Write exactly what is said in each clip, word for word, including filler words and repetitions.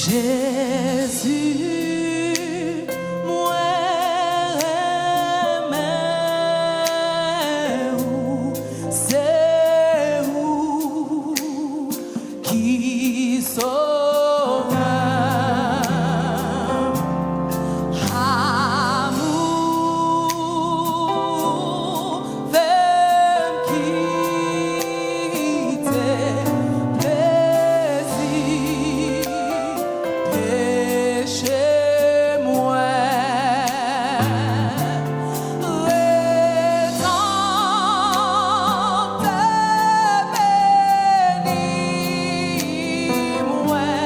Jezi, mwen renmen ou, se ou ki sovè m. Amour fè m kite plezi peche mwen. Redanmtè beni mwen.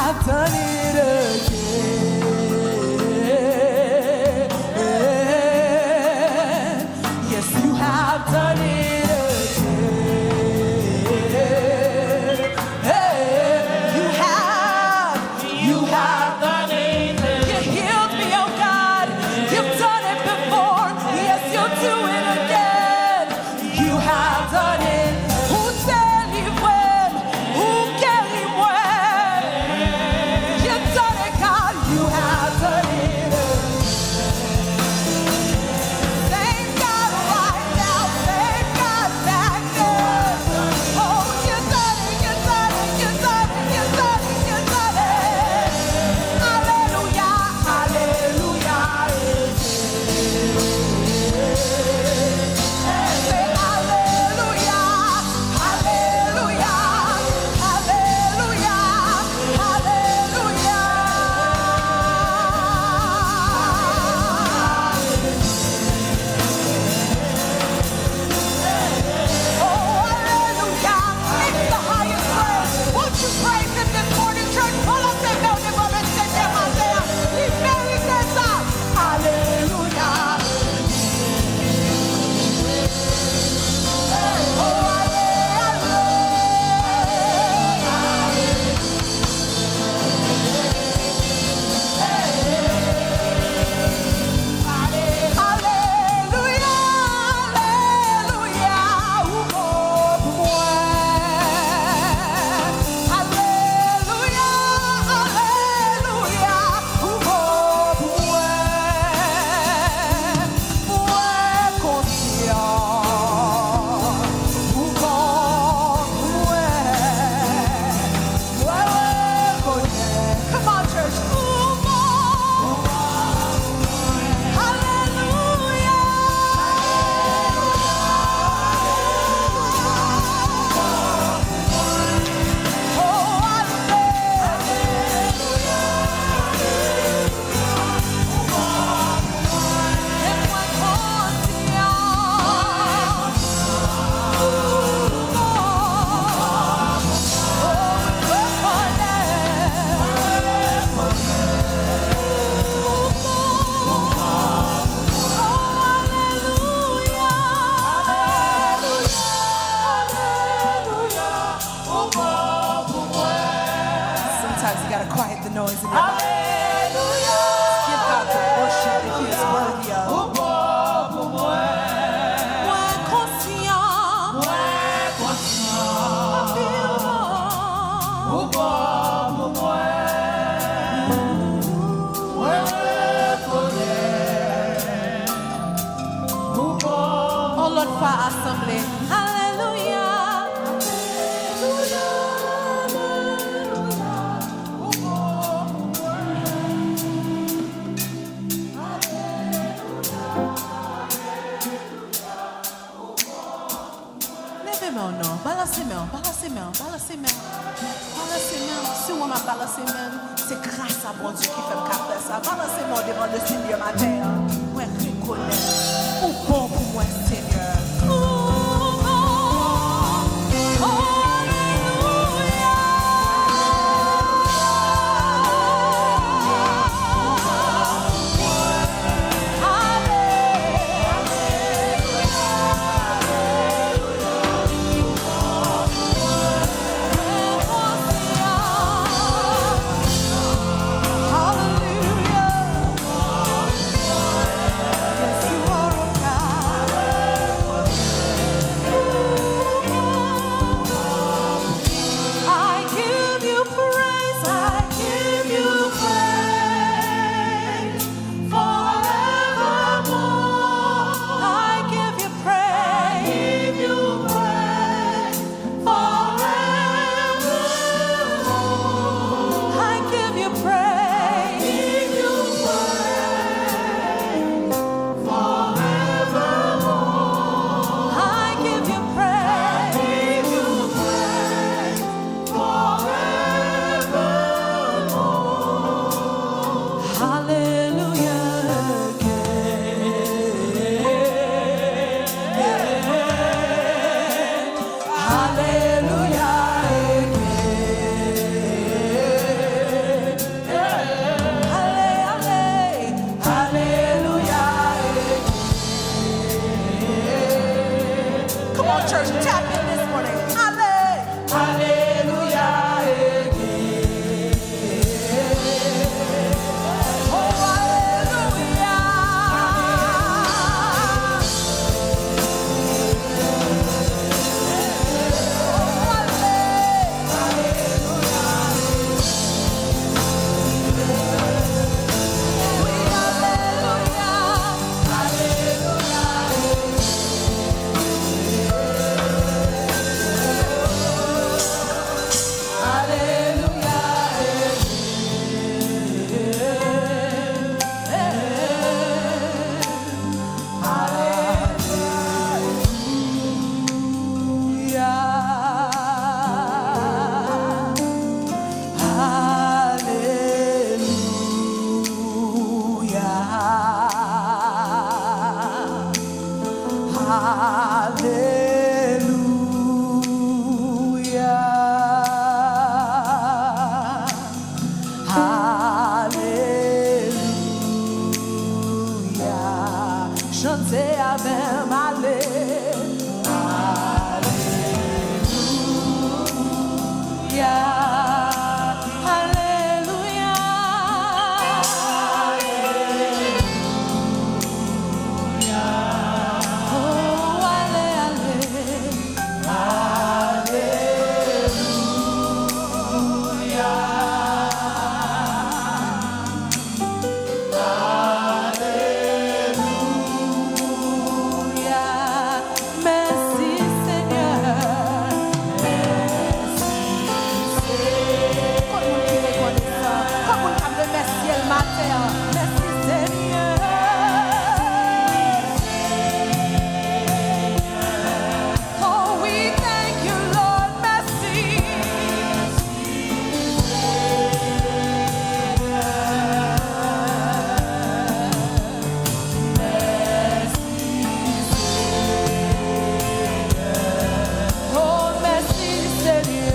I've done it again. Yes, you have done it again. Hey, you have, you have done it again. You healed me, oh God. You've done it before. Yes, you'll do it again. You have done it. Ou delivre m, ou geri mwen. You done it, God. You have done it. Same God right now, same God back then. Oh, you done it, you done it, you done it, you done it, you done it. Hallelujah, hallelujah. Say hallelujah, hallelujah, hallelujah, hallelujah. Oh, hallelujah. It's the highest praise. Won't you praise him this morning, church? Balanse men w devan Lesenyè maten an. Li merite sa. Alelouya. Oh, ale, ale. Alelouya, alelouya, ou bon pou mwen. Alelouya, alelouya, ou bon pou mwen. Mwen konsyan, ou bon pou mwen. Mwen rekonèt. Come on, church. Ou bon. Alelouya. Oh, alelouya. Sometimes you gotta quiet the noise in your life. Give God the worship that He is worthy of. Mwen konsyan. Mwen konsyan. Ou bon pou mwen. Mwen rekonèt. Ou bon. On lòt fwa, asanble. Alelouya. Alelouya, alelouya. Ou bon pou mwen. Leve men w non, balanse men w, balanse men w, balanse men w, balanse men w. Si w wè m ap balanse men m, se gras a Bondye ki fè m ka fè sa. Balanse men w devan Lesenyè maten an. Mwen rekonèt ou bon pou mwen, Senyè. Ou bon. Oh, alelouya. Alelouya, alelouya, oh, ale, ale, alelouya. Alelouya. Mèsi, Senyè. Mèsi, Senyè. Kot moun ki rekonesan? Kot moun k ap remèsye l maten an? Mèsi, Senyè. Oh, we thank you, Lord. Mèsi. Oh, mèsi, Senyè.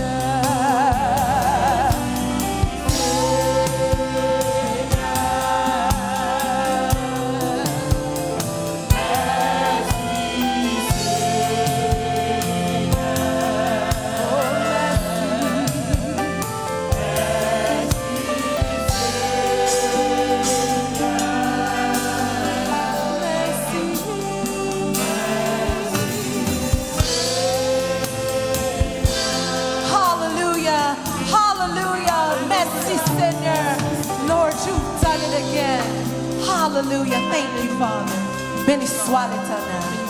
Hallelujah, hallelujah. Mèsi, Senyè. Lord, you've done it again. Hallelujah. Thank you, Father. Beni swa Letènèl.